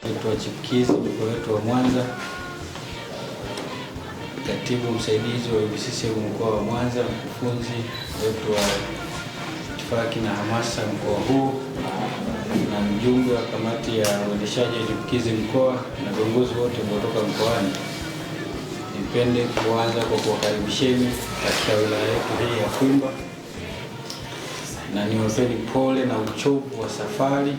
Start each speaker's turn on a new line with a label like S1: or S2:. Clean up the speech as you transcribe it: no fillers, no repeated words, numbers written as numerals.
S1: Wetu wa chipukizi mkoa wetu wa Mwanza, katibu msaidizi wa UVCCM mkoa wa Mwanza, mkufunzi wetu wa itifaki na hamasa mkoa huu na mjumbe wa kamati ya uendeshaji wa chipukizi mkoa na viongozi wote kutoka mkoani, nipende kuanza kwa kuwakaribisheni katika wilaya yetu hii ya Kwimba na niwapeni pole na uchovu wa safari.